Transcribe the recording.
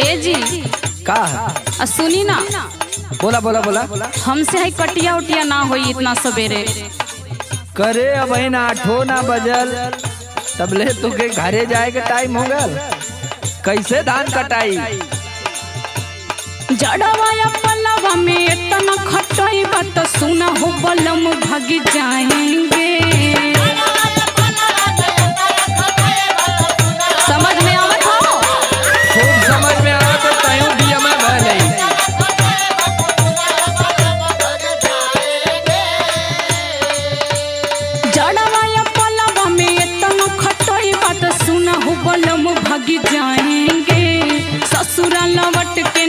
ए जी। का? आ सुनी ना। बोला बोला बोला। हमसे है कटिया उटिया ना होई इतना सवेरे। करे अब ना आठो ना बजल, तब ले तुके घरे जाए के टाइम हो गल। कैसे धान कटाई? जड़वा पलवा में इतना खटाई बा तो सुना हो बलम, भग जाएंगे। समझ में आवत हो? खूब समझ में आवत है, तयूं दिया में भले। जड़वा पलवा में इतना खटाई बा तो सुना हो बलम, भग जाएंगे। ससुरा लवट के